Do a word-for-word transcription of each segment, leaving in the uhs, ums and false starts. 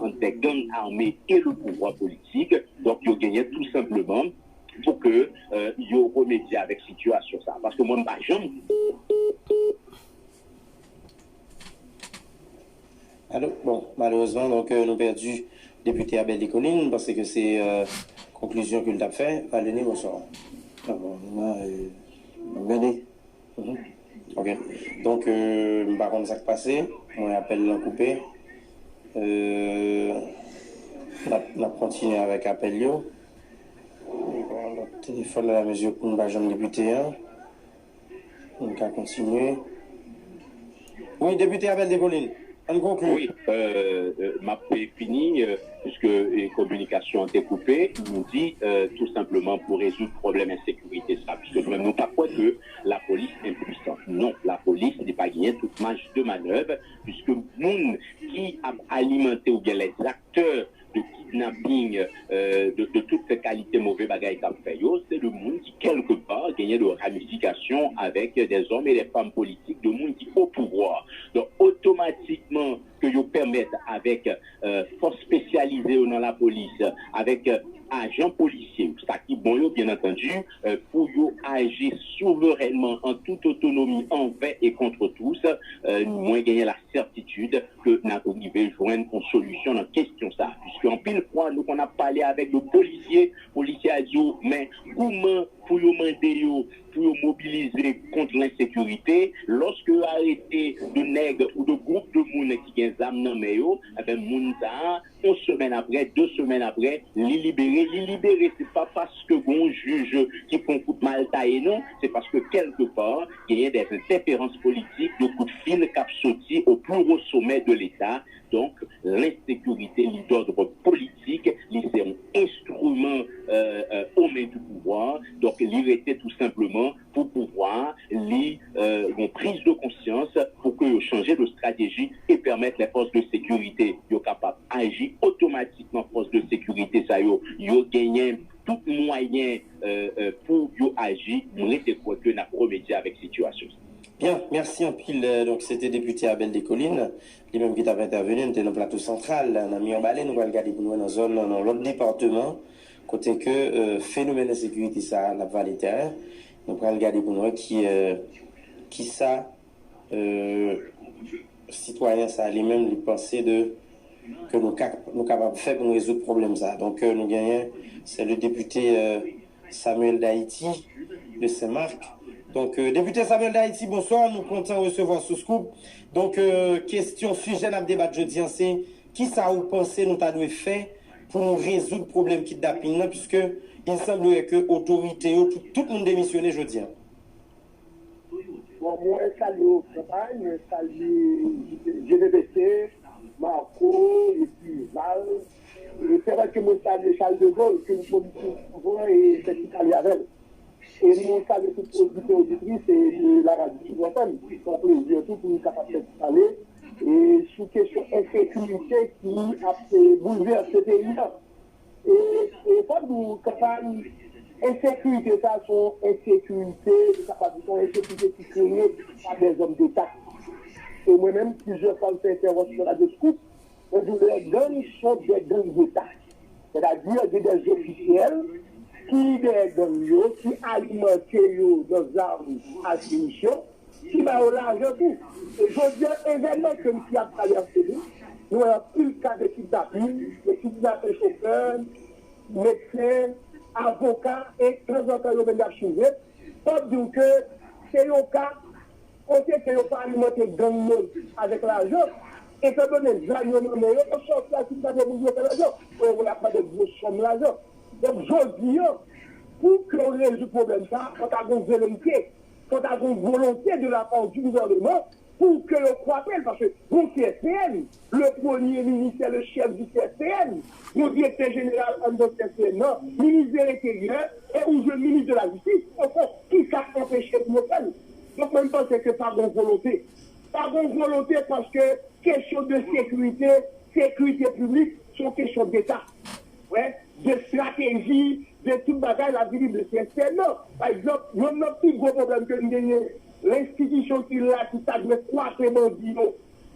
ant des gangs armés et le pouvoir politique. Donk, yo genyen tou senpleman pou ke euh, yo remedye avèk sitiyasyon sa. Paske mwen, m pa janm. Alo, bon, malerezman, donk, euh, nou pèdi depite Abel Descollines, paske se euh, konklizyon ke l t ap fè. Valery, bonswa. Ah, bon, mwen, euh, gade. Mhm. Ok. Donk, euh, m pa konn sa k pase. Mwen, apèl lan koupe. Euh, n ap, n ap kontinye avèk apèl yo. Bon, lòt telefòn nan, mezye, pou n pa jwenn depite an. Nou ka kontinye. Wi, depite Abel Descollines, ann konkli. Wi, euh, euh, m ap fini, euh, piske euh, kominikasyon an te koupe. Nou di euh, tou senpleman pou rezoud pwoblèm ensekirite sa, piske nou menm nou pa kwè ke lapolis enpwisan. Non, lapolis li pa genyen tout maj de manèv, piske moun ki ap alimante oubyen lèzaktè de kidnaping, euh, de, de tout kalite move bagay k ap fè yo, se de moun ki kèlkepa genyen de ramifikasyon avèk de zòm e de fanm politik, de moun ki o pouvwa. Donk, otomatikman ke yo pèmèt avèk euh, fòs espesyalize yo nan lapolis, avèk euh, ajan polisye, sa ki bon yo, byen antandi, euh, pou yo aji souverènman, an tout otonomi, anvè e kont tous, euh, mwen genyen la sètitid ke n ap rive jwenn yon solisyon nan kesyon sa. Piske anpil fwa, nou konn ap pale avèk de polisye, polisye a di w, men kouman pou yo mande yo pou yo mobilize kont lensekirite, lòske yo arete de nèg ou de gwoup de moun ki gen zam nan men yo, enben, moun sa a, yon semèn apre, de semèn apre, li libere. Li libere, se pa paske gen yon jij ki pran kout maltaye, non. Se paske, kèlkepa, genyen de entèferans politik, de kout fil k ap soti au plus haut sommet de Leta. Donk, lensekirite, li d'ordre politik, li se yon enstriman euh, euh, aux mains du pouvoir. Donk, li rete tou senpleman pou pouvwa li euh, yon priz de konsyans pou ke yo chanje de strateji e pèmèt les forces de sécurité yo kapab aji otomatikman. Fòs de sekirite sa yo, yo genyen tout mwayen euh, euh, pou yo aji. M rete kwè ke n ap remedye avèk sitiyasyon sa. Byen, mèsi anpil. Euh, donk, se te depite Abel Descollines, li menm ki t ap entèveni, nou te nan Plato Santral, nan Mibalè, nou pral gade pou nou wè nan zòn nan, nan lòt depatman, kote ke euh, fenomèn ensekirite sa a, l ap vale tèren. Nou pral gade pou nou wè ki, euh, ki sa euh, sitwayen sa a li menm li panse de ke nou ka, nou kapab fè pou nou rezoud pwoblèm sa a. Donk, euh, nou genyen, se le depite euh, Samuel D'Haïti de Saint-Marc. Donk, euh, depite Samuel D'Haïti, bonswa, nou kontan resevwa sou Scoop. Donk, euh, kesyon, sijè n ap debat jodi an, se kisa ou panse nou ta dwe fè pou nou rezoud pwoblèm kidnaping nan, piske il semblerait ke otorite yo, tout, tout moun demisyone jodi an. Bon, mwen salye Kanpay, mwen salye G V B C, Marco, epi Val. E se vre ke mwen salye Charles de Gaulle, ke mwen di souvan e fè ti pale avè l. E nou salye tout oditè, oditris e de la radyo Sud F M. Se yon plezi tou pou nou kapab fè ti pale e sou kesyon ensekirite ki ap boulvèse peyi a. E, e fò n di w, kanpay ensekirite sa a, se yon ensekirite, nou kapab di, se yon ensekirite ki kreye pa dèzòm deta. E mwen menm, plizyè fwa, m fè entèvansyon nan Radyo Scoop, mwen di w, les gangs sont des gangs d'État. Sètadi, gen dè ofisyèl ki dèyè gang yo, ki alimante yo nan zam ak minisyon, ki ba yo lajan tou. E jodi a, evènman ke m ki ap travèse nou, nou wè anpil ka de kidnaping, yo kidnape chofè, medsen, avoka, e tanzantan yo menm y ap swiv. Fò m di w ke se yon ka kote ke yo pa alimante gang yo avèk lajan, etandone zam yo nan men yo, yo sòti al kidnape moun yo fè lajan, yo ap mande gwo sòm lajan. Donk, jodi a, pou ke w rezoud pwoblèm sa a, fò ta gen yon veleyite. Fò ta gen yon volonte de la part du gouvernement pou ke yo kwape l, paske bon C S P N, le premier ministre, le chef du C S P N, bon direktè jeneral anndan C S P N nan, minis de lenteryè, e ou jwenn minis de la jistis, ankò, kisa k anpeche pou yo fè l? Donk, mwen, m panse ke pa gen volonte. Pa gen volonte paske kesyon de sekirite, sekirite piblik, se yon kesyon deta. Wè, de estrateji, de tout bagay, la vini de C S P N nan. Pa egzanp, yonn nan pi gwo pwoblèm ke n genyen, lenstitisyon ki la, ki ta dwe kwape bandi yo,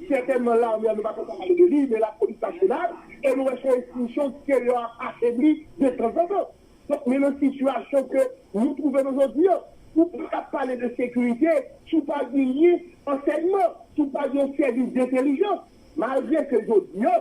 sètènman lame a, nou pa konn pale de li, men lapolis nasyonal, E nou wè se yon enstitisyon ke yo ap afebli de tanzantan. Donk, men nan sitiyasyon ke nou twouve nou jodi a, ou pa ka pale de sekirite si w pa genyen ansèyman, si w pa gen yon sèvis dentèlijans. Malgre ke jodi a,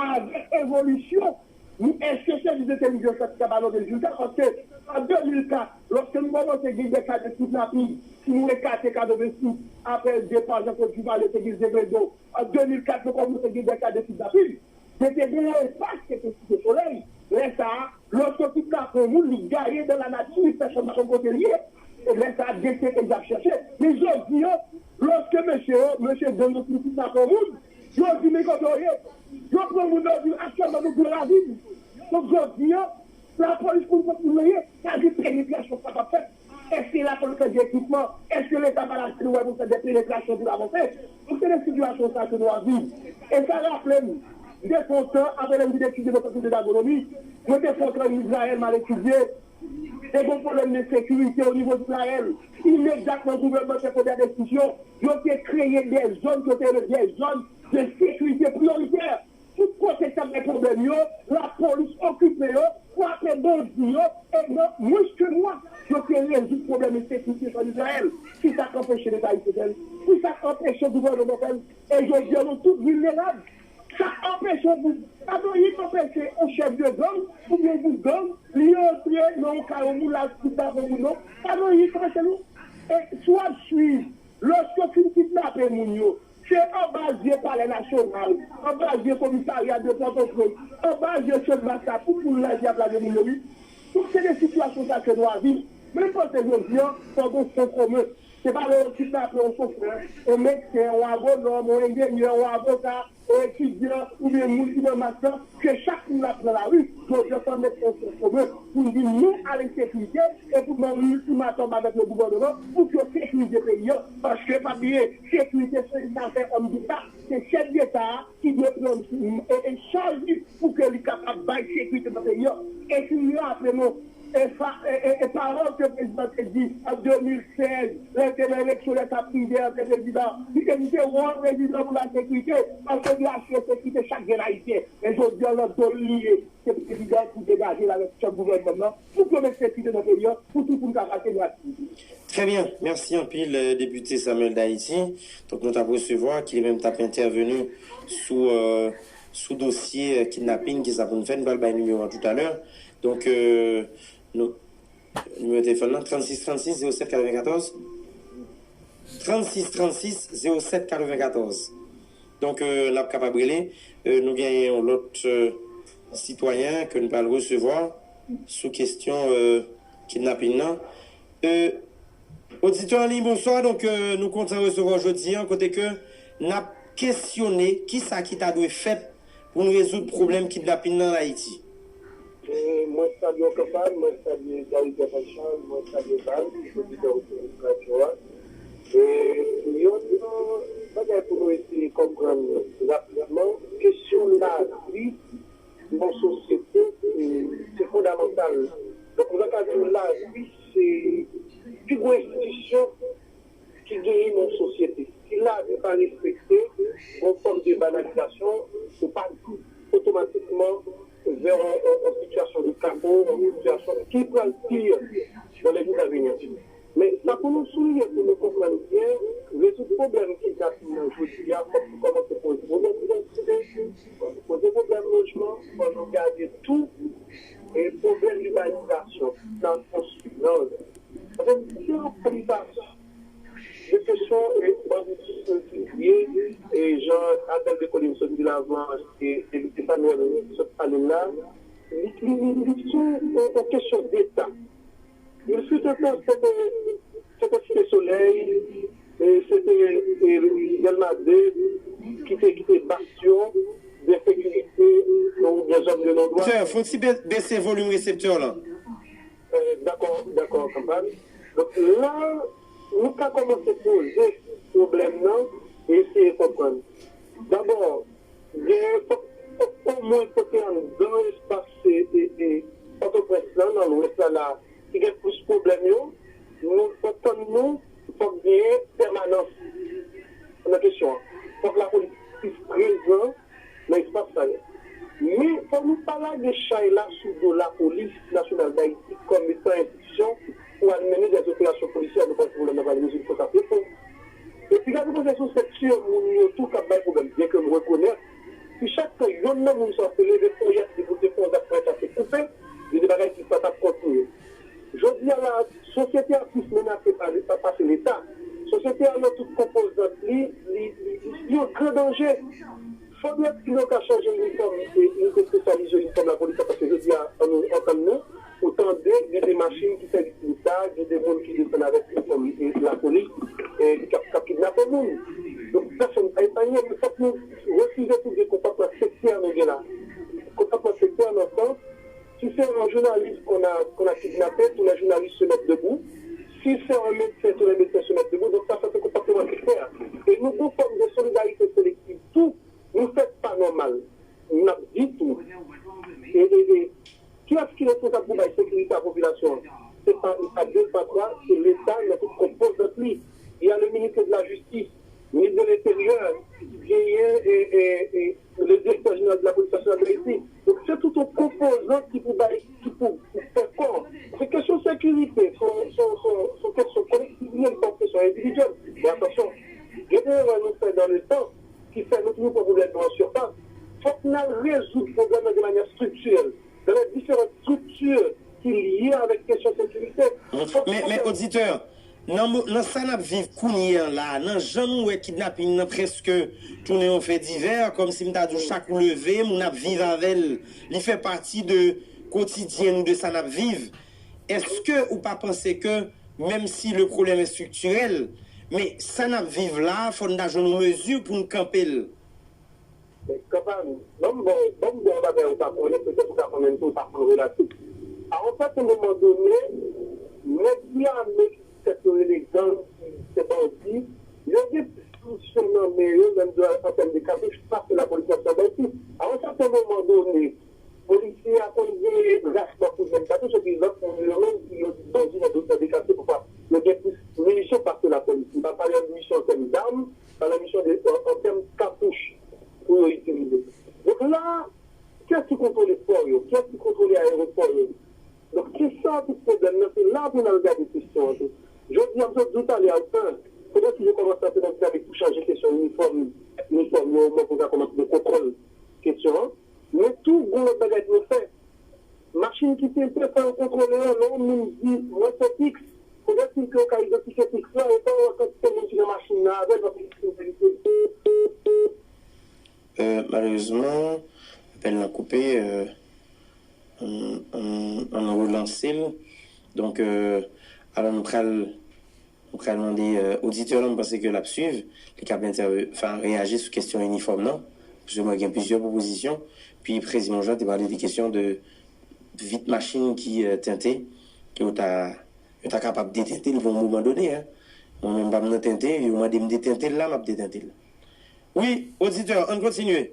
avèk evolisyon, nou, èske sèvis entèlijans la ka ba nou rezilta? Paske an de mil kat, lòske nou kòmanse gen de ka de kidnaping, si nou ekate katrevensis, apre depa Jean-Claude Duvalier te gen Zebredo, an de mil kat, nou kòmanse gen de ka de kidnaping. Te te gen yon espas ki te Site Solèy. Lè sa a, lòske w kidnape yon moun, li gaye dan lanati, li fè chanm pa konn kote l ye. E lè sa a, D C P ap chèche. Men jodi a, lòske mesye yo, mesye gang yo fin kidnape yon moun, yo di men kote w ye. Yo pran moun nan, yo di aktyèlman nou pran ravin. Donk jodi a, lapolis konn kot moun nan ye, sa di penetrasyon kapab fèt. Èske lapolis gen ekipman? Èske Leta pa lache nou wè pou fè de penetrasyon pou l avanse? Donk se de sitiyasyon sa ke nou ap viv. E sa raple m de fon tan, apre lè m vin etidye nan Fakilte d'Agronomi, mwen te fon tan Izrayèl, m al etidye. Te gen pwoblèm de sekirite o nivo Izrayèl. Imedyatman, gouvènman te pran de desizyon. Yo te kreye de zòn, yo te rele de zòn de sekirite priyoritè. Tout kote k ap gen pwoblèm yo, lapolis okipe yo, frape bandi yo, e nan mwens ke mwa, yo te rezoud pwoblèm ensekirite an Izrayèl. Kisa k anpeche Leta ayisyen fè l? Kisa k anpeche gouvènman fè l? E jodi a, nou tout vilnerab. Sa k anpeche pou, pa gen anyen k anpeche yon chèf de gang oubyen yon boug gang, li antre nan yon kay yon moun, l al kidnape yon moun, non. Pa gen anyen k anpeche nou. E si w ap swiv, lòske yo fin kidnape moun yo, se anba zye Palè Nasyonal, anba zye komisarya de Pòtoprens, anba zye Channmas la, tout moun lage ap lage moun yo, wi. Tout se de sitiyasyon sa ke nou ap viv. Men m panse jodi a, fò gen yon fon komen. Se pa lè yo kidnape yon chofè, yon medsen, yon agwonòm, yon enjenyè, yon avoka, yon etidyan, oubyen moun ki nan mas lan, ke chak moun ap pran lari. Jodi a, fò n met yon fon komen pou n di non a lensekirite e pou n ban yon iltimatòm avèk le gouvènman pou ke yo sekirize peyi a. Paske, pa bliye, sekirite se yon afè òm deta, se chèf deta a ki dwe pran, e, e chaj li pou ke li kapab bay sekirite nan peyi a. E si n raple nou, e, fa, e, e, e pawòl ke prezidan te di an de mil sèz, lè l te nan eleksyon, lè t ap prive antre prezidan, li te di se wòl prezidan pou lasekirite, paske li asire sekirite chak grenn Ayisyen. Men jodi a, nan do l li ye, se prezidan ki degaje l avèk chèf gouvènman nan, pou ke sekirite nan peyi a, pou tout moun ka pase nan aktivite. Très bien, merci anpil, euh, député Samuel d'Haïti. Donk, nou t ap resevwa, ki li menm t ap entèveni sou, euh, sou dosye, euh, kidnaping, kisa pou n fè, n pral bay nimewo a toutalè. Donk, euh, nou, nimewo telefòn nan, trannsis trannsis zewo sèt katrevenkatòz. Trannsis trannsis zewo sèt katrevenkatòz. Donk, euh, n ap kapab rele, euh, nou genyen yon lòt, euh, sitwayen ke n pral resevwa sou kesyon, euh, kidnaping nan. Euh, oditè an liy, bonswa. Donk, euh, nou kontan resevwa w jodi a, kote ke n ap kesyone kisa ki ta dwe fèt pou n rezoud pwoblèm kidnaping nan an Ayiti. E mwen salye w, Kanpal, mwen salye Dayitè Panchal, mwen salye baz, oditè otorite radyo a. E yon bagay pou nou eseye konprann rapidman, kesyon lavi nan sosyete, e, se fondamantal. Donk, nou ta ka di lavi, se pi gwo enstitisyon ki genyen nan yon sosyete. Si lavi pa respekte, gon fòm de banalizasyon, ou pa otomatikman vè yon, yon, yon sitiyasyon de kawo, yon sitiyasyon ki pral pi nan lè ki pral vini an. Men sa pou nou souliye, pou nou konprann byen, rezoud pwoblèm kidnaping nan jodi a, fòk nou kòmanse poze pwoblèm idantite, fòk nou poze pwoblèm lojman, fòk nou gade tou, e pwoblèm ibanizasyon, nan konstwi, nan Paske si nou pa li pa de kesyon, e, banditis nou ki ye, e, jan Abel Descollines sot di l avan, e, e, e Samuel sot pale l la, li, li, li, li sou yon, yon kesyon deta. Il fut un temps, se te, se te Site Solèy, e, se te, e, Dèlma de, ki te, ki te bastyon de sekirite, oubyen zòn de non dwa. Fè, fè yon ti be-, bese volim reseptè w lan. Eh, dakò, dakò, Kanpal. Donk, la, nou ka kòmanse poze pwoblèm nan e eseye konprann. Dabò, gen, fòk, fòk omwen kote anndan espas, e, e, e, Pòtoprens lan, nan Lwès la, la, ki gen plis pwoblèm yo, nou, fòk tann nou, fòk genyen pèmanans nan kesyon an. Fòk lapolis plis prezan nan espas sa yo. Rezoud konsa pou fon. Epi gade kote sou seksyon moun yo tou k ap bay pwoblèm, byen ke m rekonèt, si chak fwa yonn nan moun sa yo te leve ponyèt li pou te fè yon zak ponyèt la te koupe, li de bagay ki pa t ap kontinye. Jodi a la, sosyete a plis menase pa, pa, pase Leta. Sosyete a nan tout konpozant li, li, li, li, li an gran danje. Fòk nou, si nou ka chanje inifòm, e, nou te espesyalize inifòm lapolis la, paske jodi a, an nou antann nou, ou tande, gen de machin ki sèvi pou sa, gen de moun ki desann avèk inifòm, e, lapolis, e, ki ap, k ap kidnape moun. Donk, pèsonn pa epaye, men fòk nou refize tou de konpòtman sektè nou gen la. Konpòtman sektè nan sans, si se yon jounalis qu'on a, qu'on a kidnappé, tous les journalistes se mettent debout. Si se yon medsen, tous les médecins se mettent debout. Donk, sa, sa se konpòtman sektè. E nou gon fòm de solidarite selektiv tou. Nou fè pa nòmal. N ap di tou. E, e, e, kiyès ki responsab pou bay sekirite a popilasyon an? Se pa, se pa de, se pa twa, se Leta nan tout konpozant li. Il y a le ministre de la Justice, ministre de l'Intérieur, genyen, e, e, e, le directeur général de la Police nationale d'Haïti. Donk, se tout yon konpozant ki pou bay, ki pou, pou fè kò. Se kesyon sekirite, se, se, se, se kesyon kolektif, li pa kesyon endividyèl. Men atansyon, gen de erè nou fè dans le temps ki fè nou toujou pran pwoblèm nou an sipas. Fòk n al rezoud pwoblèm nan de manyè striktirèl, dans les différentes structures ki lye avèk kesyon sekirite. Fòk Men, men, oditè, nan, mo- nan sa n ap viv kounye a la, nan jan nou wè kidnaping nan prèske tounen yon fè divè, kòmsi m ta di w chak ou leve, moun ap viv avè l, li fè pati de kotidyen nou, de sa n ap viv. Èske ou pa panse ke, menm si le problème est structurel, men sa n ap viv la, fò n ta jwenn yon mezi pou n kanpe l? Men kanpay, ban m ba w, ban m ba w yon bagay ou pa konnen, petèt ou ka konnen l tou, ou pa konn relasyon. A yon sèten moman done, nèg ki ame ki tèt yo rele gang, ki se bandi, yo gen plis misyon nan men yo, menm de, an tèm de katouch, pase lapolis nasyonal Dayiti. A yon sèten moman done, polisye a konn gen rachman pou menm katouch, epi lòt moun yo menm, ki yo di bandi nan dosye de katye, poukwa yo gen plis minisyon pase lapolis. M pa pale an minisyon an tèm zam, m pale an minisyon de, an, an tèm katouch pou yo itilize. Donk la, kiyès ki kontwole pò yo? Kiyès ki kontwole ayewopò yo? Donk, se sa tout pwoblèm nan, se la pou n al gade kesyon an tou. Jodi a, m sot di w talè a, ou pè, fodre si yo kòmanse antre nan dinamik pou chanje kesyon inifòm, inifòm yo, omwen pou n ka kòmanse gen kontwòl kesyon an. Men tou, gon lòt bagay pou yo fè. Machin ki tente, fò yo kontwole yo, lè yon moun di, mwen se X, fodre si ke yo ka idantifye X la, e pa wè kantite moun ki nan machin nan avè l, paske X se yon verite. Euh, malerezman, apèl lan koupe, euh, ann, ann, ann relanse l. Donk, euh, alò nou pral, nou pral mande, euh, oditè lan, m panse ke l ap swiv, li kab entève, anfen, reyaji sou kesyon inifòm nan, paske mwen gen plizyè pwopozisyon, pi Prezidan Jean te pale de kesyon de vit machin ki, euh, tente, ke yo ta, yo ta kapab detente l pou yon moman done, en. Mwen menm pa m nan tente, yo mande m detente l la, m ap detente l. Wi, oditè, ann kontinye.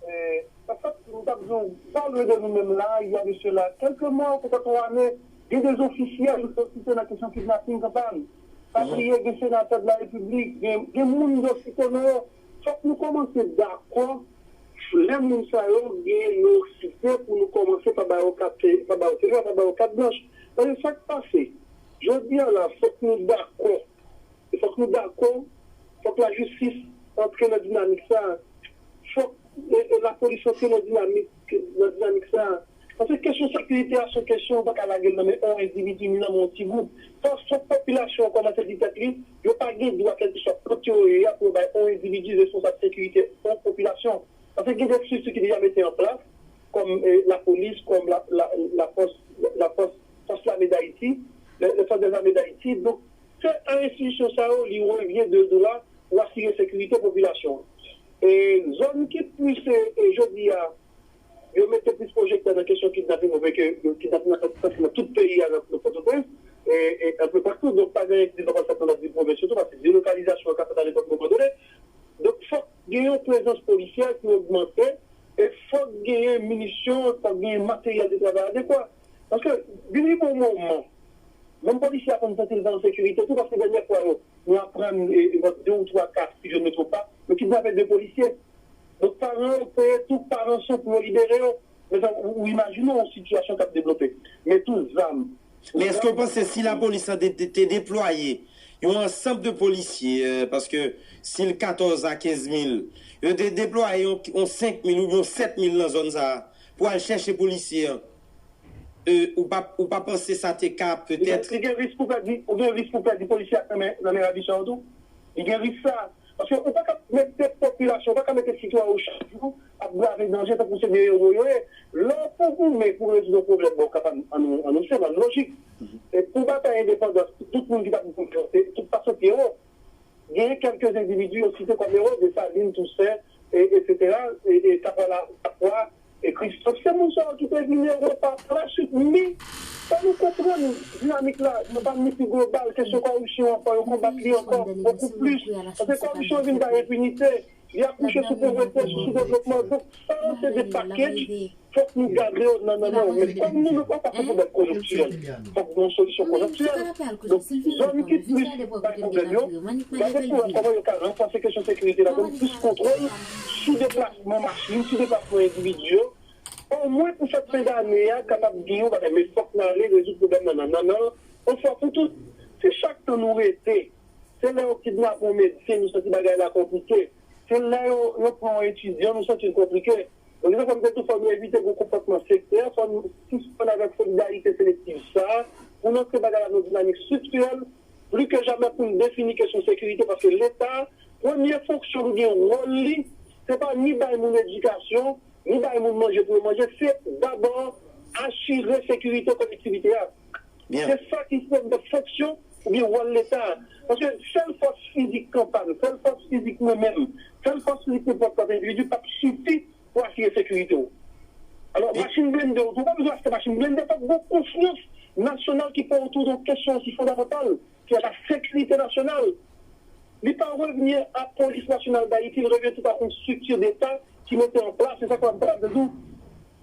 Eh, an fèt, m t ap di w, pa lwen de nou menm la, il y a de cela quelques mois, petèt yon ane, gen de ofisye, yo sòti nan kesyon kidnaping kanpay. Pa bliye, gen senatè de la repiblik, gen, gen moun yo site non yo. Fòk nou kòmanse dakò, lè moun sa yo gen non yo site, pou nou kòmanse pa ba yo kat, pa ba yo fè, pa ba yo kat blanch. Paske sa k pase, jodi a la, fòk nou dakò. E fòk nou dakò, fòk lajistis antre nan dinamik sa. Fòk, e, e, lapolis antre nan dinamik, nan dinamik sa. Paske kesyon sekirite a se yon kesyon ou pa ka lage l nan men yon endividi ni nan men yon ti gwoup. Fòk, fòk popilasyon an kòmanse di tèt li, yo pa gen dwa kèlkeswa kote yo ye a pou yo bay yon endividi responsab sekirite yon popilasyon. Paske gen de estrikti ki deja mete an plas, kòm, e, lapolis, kòm la, la, lafòs, lafòs, fòs lame Dayiti, le, le Force des Armées d'Haïti. Donk, se a enstitisyon sa yo, li revyen de, de la pou asire sekirite popilasyon an. E zòn ki plis, e, e jodi a, yo mete plis pwojektè nan kesyon kidnaping, oubyen ke yo kidnaping nan fèt nan tout peyi a, nan, nan Pòtoprens, e, e enpe patou. Donk, pa gen egzanp, sa nou ap di pwovens yo tou, paske delokalizasyon an ka fèt a nenpòt moman done. Donk, fòk gen yon prezans polisyè ki ogmante, e fòk genyen minisyon, fòk genyen materyèl de travay adekwa. Paske, vin rive yon moman, menm polisye a konn santi l pa an sekirite tou, paske dènyè fwa yo, nou aprann, e, e, de ou twa ka ki jwenn Metwopa, yo kidnape de polisye. Donk, paran yo peye tou pa ranson pou yo libere yo. Men sa, ou, ou imajine yon sitiyasyon k ap devlope. Men tou zam. Men èske w panse si lapolis lan te, te, te deplwaye, yon ansanm de polisye, euh, paske si l katòz a kenz mil, yo te deplwaye yon, yon senk mil oubyen yon sèt mil nan zòn sa a pou al chèche polisye an. Euh, ou pa, ou pa panse sa te ka petèt. Li gen risk pou pèdi, ou gen risk pou pèdi polisye ak nan men, nan men ravisè yo tou. Li gen risk sa. Paske ou pa ka mete popilasyon, ou pa ka mete sitwayen yo chak jou ap brave danje tankou se de ewo yo ye. Lè w pou goumen pou rezoud yon pwoblèm, bon, kap annou, annou senp, annou lojik. E pou batay endepandans, tout moun ki t ap goumen, se tout pa sot ewo. Genyen kèlke endividi yo site kòm ewo, Desalin, Tousen, e, etsetera, e, e Kapwa, Kapwa, e Kristòf. Se moun sa yo ki te vin ewo pa, pa lasuit. Men, fò nou konprann dinamik la, nou pa ni pi global, kesyon kòripsyon an, fò yo konbat li ankò bokou plis. Paske kòripsyon vin bay enpinite, li akouche sou povrete, sou soudevlopman. Donk, sa yo se de package, fòk nou gade yo nan, nan, nan, men kòm nou, nou pa ka fè pwoblèm konjonktirèl, fòk gen yon solisyon konjonktirèl. Donk, zòn ki plis bay pwoblèm yo, gade pou wè kòman yo ka ranfòse kesyon sekirite la, donk plis kontwòl sou deplasman machin, sou deplasman endividi yo. Omwen pou fèt fen dane a, kapab gen yon bagay, men fòk n ale rezoud pwoblèm nan, nan, nan, nan, yon fwa pou tout. Si chak tan nou rete, se lè yo kidnape yon medsen, nou santi bagay la konplike. Se lè yo, yo pran yon etidyan, nou santi l konplike. Donk, se sa k fè m te di w, fò nou evite gwo konpòtman sektè, fò nou sispann avèk solidarite selektif sa a, pou n antre bagay la nan yon dinamik striktirèl, pli ke jamè pou n defini kesyon sekirite, paske Leta, premye fonksyon l oubyen wòl li, se pa ni bay moun edikasyon, ni bay moun manje pou yo manje, se dabò asire sekirite kolektivite a. Se sa ki premye fonksyon oubyen wòl Leta a. Paske sèl fòs fizik Kanpal, sèl fòs fizik mwen menm, sèl fòs fizik nenpòt lòt endividi p ap sifi pou asire sekirite w. Alò, machin blende, ou tou pa bezwen achte machin blende, fòk gen yon konfyans nasyonal ki pran otou de yon kesyon osi fondamantal, ki se la sekirite nasyonal. Li pa revni a Polis Nasyonal Dayiti, li revyen tout a yon strikti deta ki mete an plas, se sa k fè m pral di w,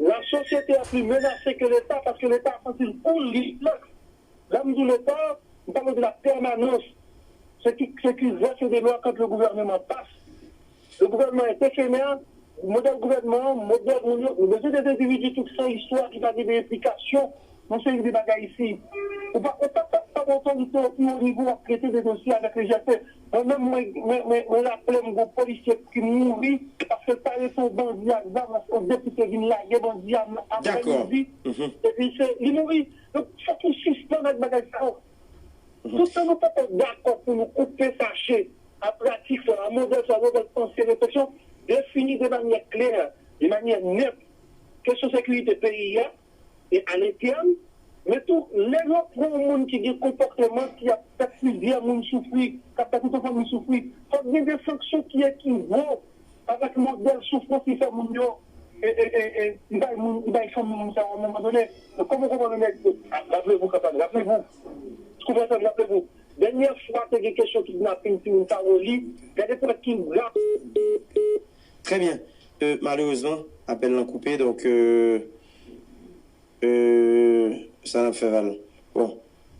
lasosyete a pli menase ke Leta, paske Leta santi l pou li, lè m di w Leta, m pale de la pèmanans, se ki, se ki reste de loi quand le gouvernement passe. Le gouvernement est éphémère, modèl gouvènman an, modèl moun yo, nou bezwen de endividi tout san istwa ki pa gen de enplikasyon nan seri de bagay isi. Ou pa, ou pa, pa, pa gen otorite o pi wo nivo w ap trete de dosye avèk lejète. Mwen menm, mwen, mwen, mwen, mwen raple m gon polisye ki mouri paske l ta rete yon bandi ak zam, yon depite vin lage bandi a aprèmidi. Epi se, li mouri. Donk, fòk nou sispann ak bagay sa yo. Toutan nou poko dakò pou nou koupe fache a pratik sa yo, a modèl sa yo, modèl panse, refleksyon, defini de manyè klè, de manyè nèt, kesyon sekirite peyi a, e a lentèn, men tou, lè yo pran yon moun ki gen konpòteman ki ap fè plizyè moun soufri, k ap fè tout yon fanmi soufri, fòk gen de sanksyon ki ekivo avèk modèl soufrans li fè moun yo, e, e, e, e, li bay moun, li bay fanmi moun sa yo a yon moman donnen. Donk, kòman w konprann nèg yo? Raple vou, kanpay, raple vou. Konprann sa, raple vou. Dènyè fwa te gen kesyon kidnaping timoun Kawoli, gade pou wè ki grav. Trè byen. Euh, malerezman, apèl lan koupe, donk, euh, euh, sa n ap fè, Val. Bon,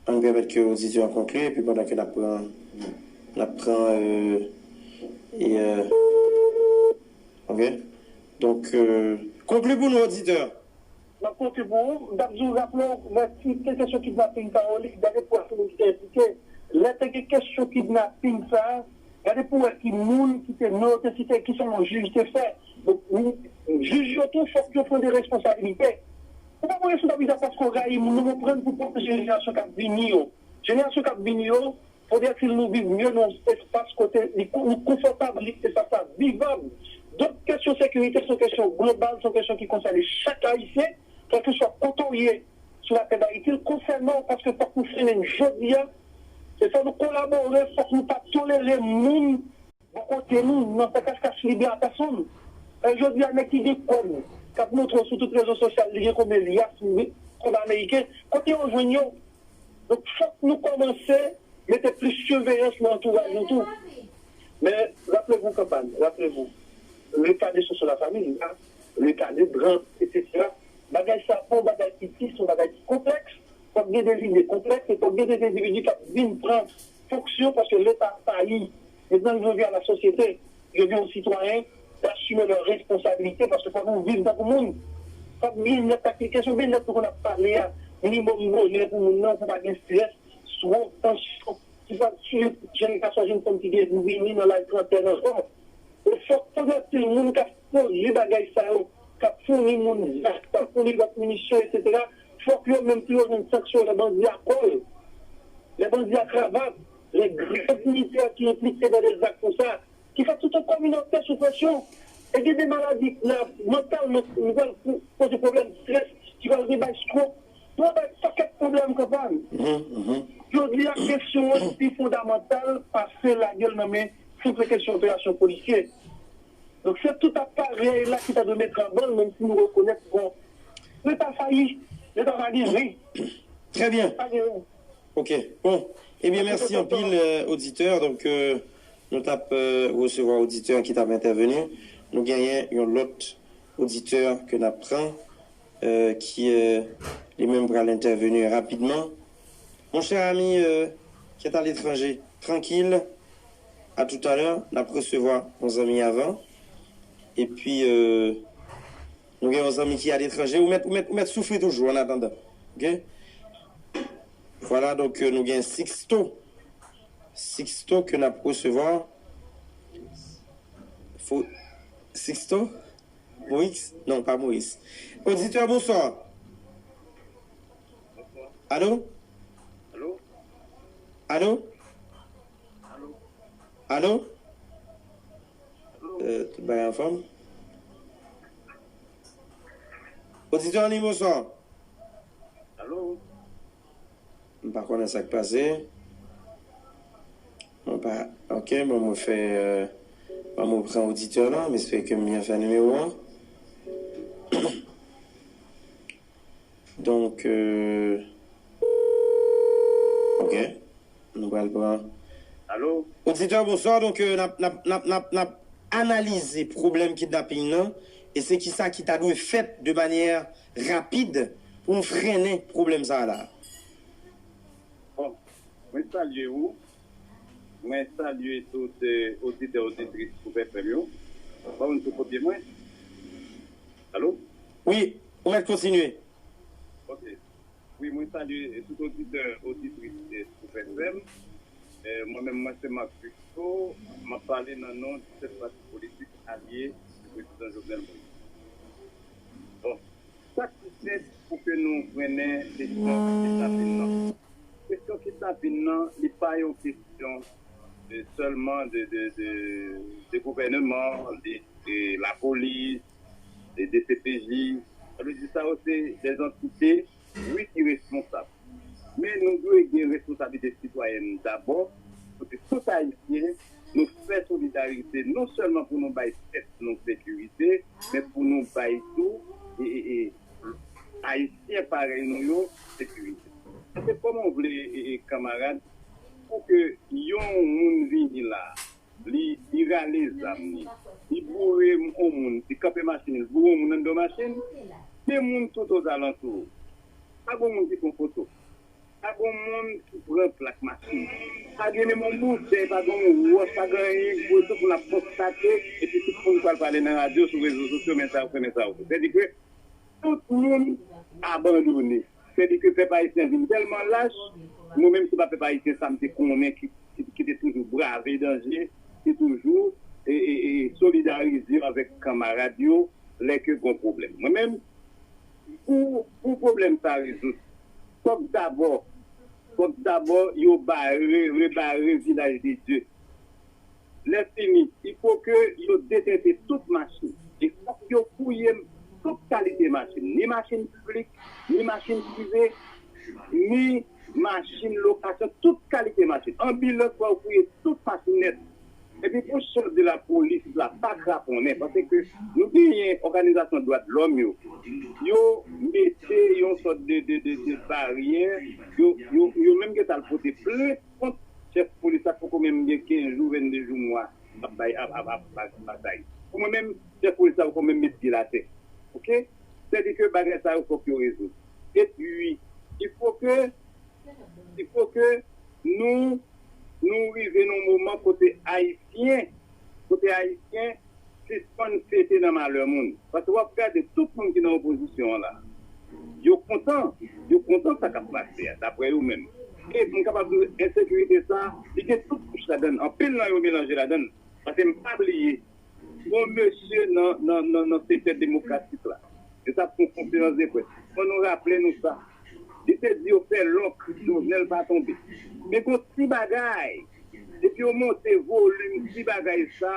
ann pèmèt ke oditè an konkli, epi pandan ke n ap pran, n ap pran, euh, e, euh, ok? Donk, euh, konkli pou nou, oditè. M ap konkli pou ou, m t ap di w, raple w, lè ti te kesyon kidnaping Kawoli, gade pou wè ki moun ki te enplike. Lè te gen kesyon kidnaping sa a, gade pou wè ki moun ki te, non, te site, ki sa yon jij te fè. Donk, jij yo tou, fòk yo pran de responsabilite. Ou pa pran responsabilite paske w rayi moun, non, men pran l pou pwoteje jenerasyon k ap vini yo. Jenerasyon k ap vini yo, fodre ke nou viv mye nan yon espas kote li kon-, nou konfòtab, li, espas la vivab. Donk, kesyon sekirite se yon kesyon global, se yon kesyon ki konsène chak Ayisyen, kèlkeswa kote w ye sou latè Dayiti, l konsène w, paske fòk nou frennen l jodi a. Se fòk nou kolabore, fòk nou pa tolere moun bò kote nou, nan fè kachkach libè a pèsonn. E jodi a, nèg ki gen kòb, k ap montre w sou tout rezo sosyal, li gen konbyen liyas, konbyen ameriken, kote yo jwenn yo? Donk, fòk nou kòmanse mete plis siveyans nan antouraj nou tou. Men, raple vou, kanpay, raple vou, le cas de Soso la famille, le cas de Grant, etsetera. Bagay sa pa yon bagay piti, se yon bagay ki konplèks. Fòk gen de lidè konplèks, e fòk gen de endividi k ap vin pran fonksyon, paske Leta fayi. Mezanmi, jodi a, lasosyete, jodi a, yon sitwayen, asime lè responsabilite, paske fòk nou viv tankou moun. Fòk byennèt, kesyon byennèt nou konn ap pale a, minimòm bonè pou moun nan, pou pa gen estrès, swòf, tansyon, ki pral tiye tout jèn gason, jèn fanm ki gen pou vini nan laj trantèn ankò. E fòk fòk gen anpil moun k ap pwodui bagay sa yo, k ap founi moun zam, k ap founi lòt minisyon, etsetera. Fòk yo menm tou yo jwenn sanksyon lè bandi a kòl, lè bandi a kravat, lè gran dignitè ki enplike nan de zak konsa, ki fè tout yon kominote sou presyon. E gen de maladi la, mantalman, nou pral poze pwoblèm strès, ki pral gen bay stroke, pral bay pakèt pwoblèm kanpay. Jodi a, kesyon an pi fondamantal pase lage l nan men senp kesyon operasyon polisye. Donk, se tout aparèy la ki ta dwe mete anba l, menm si nou rekonèt, bon, Leta fayi, Leta pa gen ren. Trè byen. Pa gen ren. Ok. Bon. Ebyen, mèsi anpil, euh, oditè. Donk, euh, nou t ap, euh, resevwa oditè ki t ap entèveni. Nou genyen yon lòt oditè ke n ap pran, euh, ki, euh, li menm pral entèveni rapidman. Mon cher ami, euh, qui est à l'étranger, tranquille. À tout à l'heure, n ap resevwa yon zanmi avan. Epi, euh, nou gen yon zanmi ki aletranje. Ou mèt, ou mèt, ou mèt soufri toujou, an atandan. Ok? Vwala, donk, euh, nou gen Sixto. Sixto ke n ap resevwa. Fo-, Sixto? Moïse? Non, pa Moïse. Oditè, bonswa. Alo? Alo? Alo? Alo? Euh, tout bagay anfòm? Oditè an liy, bonswa. Alo? M pa konnen sa k pase. Mwen pa, ok, bon, mwen fè, euh, bon, mwen pran oditè la, m espere ke m byen fè nimewo an. Donk, euh, ok, nou pral pran. Alo? Oditè, bonswa. Donk, euh, n ap, n ap, n ap, n ap, n ap analize pwoblèm kidnaping nan, e se kisa ki ta dwe fèt de manyè rapid pou n frennen pwoblèm sa a la. Bon, mwen salye ou. Mwen salye tout, euh, oditè, oditris Group F M yo. Bon, nou koute mwen. Alo? Wi, ou mèt kontinye. Ok. Wi, mwen salye tout oditè, oditris, eh, Group F M. Eh, mwen menm, mwen se Marc Victor, m ap pale nan non disèt pati politik alye prezidan Jovenel Moïse. Bon, sa ki senp pou ke nou frennen kesyon kidnapin nan. Kesyon kidnapin nan, li pa yon kesyon de, sèlman de, de, de, de gouvèneman, de, de lapolis, de D C P J. Sa vle di sa yo se de antite, wi, ki responsab. Men nou dwe gen responsablite sitwayèn dabò, kote tout Ayisyen, nou fè solidarite, non sèlman pou nou bay tèt nou sekirite, men pou nou bay tou, e, e, e, Ayisyen parèy nou yo sekirite. Paske kòman w vle, e, e, kanmarad, pou ke yon moun vini la, li, li rale zam li, li boure yon moun, li kanpe machin li, li boure yon moun anndan machin, gen moun tout ozalantou. Pa gen moun ki pran foto. Pa gen moun ki pran plak machin. Pa gen menm yon boutèy, pa gen yon wòch, pa gen anyen ki boule, tout moun ap konstate, epi tout moun pral pale nan radyo, sou rezo sosyo, men sa yo fè, men sa yo fè. Sètadi ke tout moun abandone. Sètadi ke pèp ayisyen vin tèlman lach, mwen menm se pa pèp ayisyen sa m te konnen ki, ki, ki te toujou brave danje, ki toujou e, e, e solidarize yo avèk kanmarad yo lè ke gon pwoblèm. Mwen menm, pou, pou pwoblèm sa rezoud, fòk dabò, fòk dabò yo bare, rebare Vilaj de Dye. Lè fini, il faut que yo detente tout machin. E fòk yo fouye tout kalite machin, ni machin piblik, ni machin prive, ni machin lokasyon, tout kalite machin. Anbilans, fò yo fouye tout machin nèt. Epi pou chèf de la polis la pa kraponnen, paske nou genyen òganizasyon dwa de lòm yo. Yo mete yon sòt de, de, de, de baryè, yo, yo, yo menm gentan al pote plent kont chèf polis la poko menm gen kenz jou, vennde jou, mwa ap bay, ap, ap, ap, ap batay. Pou mwen menm, chèf polis la poko menm met pye l atè. Ok? Sètadi ke bagay sa yo fòk yo rezoud. Epi, il faut que, il faut que nou, nou rive nan yon moman kote Ayisyen, kote Ayisyen sispann fete nan malè moun. Paske w ap gade tout moun ki nan opozisyon an la, yo kontan, yo kontan sa k ap pase a, daprè yo menm. E m kapab di w, ensekirite sa, li gen tout kouch ladan l. Anpil nan yo melanje ladan l. Paske m pa bliye, yon mesye nan, nan, nan, nan sektè demokratik la, yo t ap fè yon konferans de près. Fò nou raple nou sa. Li te di yo fè lonk, Jovenel pa tonbe. Men gon ti bagay, depi yo monte volim ti bagay sa,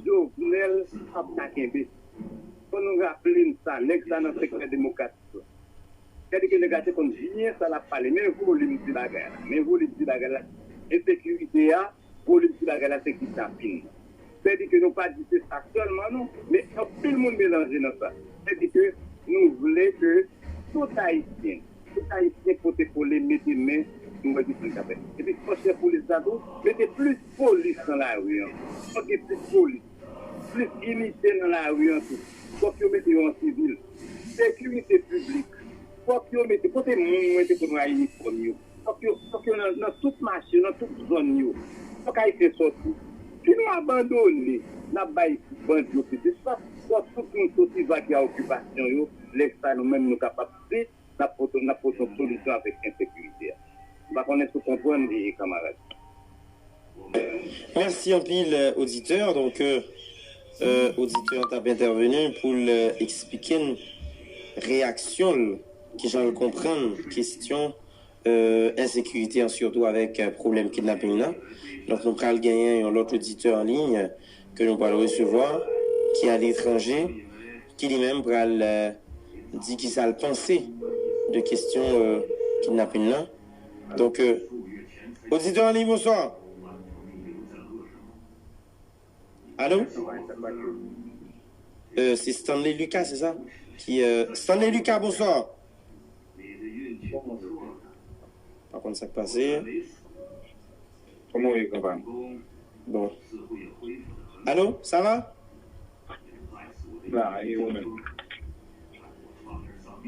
Jovenel p ap ka kenbe. Fò nou raple n sa, nèg sa nan sektè demokratik la. Sètadi ke nèg la te konn byen sa l ap pale, men volim ti bagay la, men volim ti bagay la, ensekirite a, volim ti bagay la se kidnapin. Sètadi ke nou pa di se sa sèlman non, men anpil moun melanje nan sa. Sètadi ke nou vle ke tout Ayisyen, tout Ayisyen pote kole, mete men, nou wè ki sa n ka fè. Epi fò chèf polis la tou, mete plis polis nan lari an. Fò gen plis polis, plis inite nan lari an tou. Fòk yo mete yo an sivil. Sekirite piblik. Fòk yo mete, kote moun mwen te konn wè inifòm yo. Fòk yo, fòk yo nan, nan tout mache, nan tout zòn yo. Fòk Ayisyen sòti. Si nou abandone, n ap bay bandi yo pete. Fòk, fòk tout moun soti vake a okipasyon yo. Lè sa nou menm nou kapab di, n ap pote, n ap pote yon solisyon avèk ensekirite a. M pa konnen si w konprann, e, kanmarad. Mèsi anpil, euh, oditè. Donk, euh, euh, oditè an t ap entèveni pou l, euh, eksplike n reyaksyon l, kijan l konprann kesyon, euh, ensekirite an, sitou avèk, euh, pwoblèm kidnaping nan. Donk, nou pral genyen yon lòt oditè an liy ke nou pral resevwa, ki aletranje, ki li menm pral, euh, di kisa l panse de kesyon, euh, kidnaping nan. Donk, euh, oditè an liy, bonswa. Alo? Euh, se Stanley Lucas, se sa? Ki, euh, Stanley Lucas, bonswa. Pa konn sa k pase. Kòman w ye, konpè? Bon. Alo, sa va? La, e ou menm?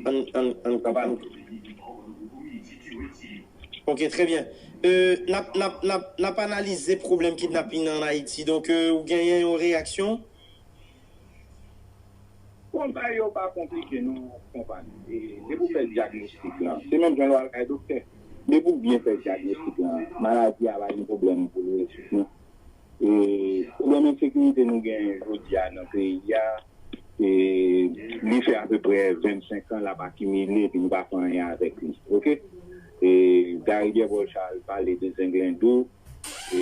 Ann, ann, ann, ann. Ok, trè byen. Euh, n ap, n ap, n ap, n ap analize pwoblèm kidnaping nan an Ayiti. Donk, euh, ou genyen yon reyaksyon? Bon, bagay yo pa konplike non, konpè. E, depi w fè dyagnostik lan, se menm jan lè w al kay doktè. Depi w byen fè dyagnostik lan, maladi a pa gen pwoblèm pou l rezoud non. E, pwoblèm ensekirite nou gen jodi a nan peyi a, e, li fè apeprè vennsenk an l ap akimile epi nou pa fè anyen avèk li. Oke? E, Gary Pierre Paul Charles pale de Zenglendo. E,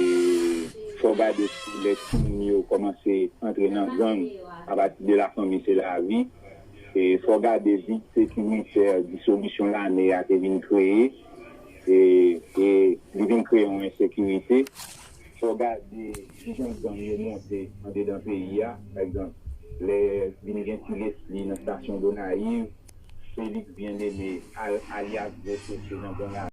fò gade si lè timoun yo kòmanse antre nan gang apati de la fanmi se lavi. E, fò gade vid sekiritè disolisyon lame a te vin kreye. E, e li vin kreye yon ensekirite. Fò gade kijan gang yo monte andedan peyi a. Pa egzanp, lè vin gen Ti Lesly nan estasyon Gonayiv, Felix Bien-Aimé, al, alyas Gwo Soso nan gang a.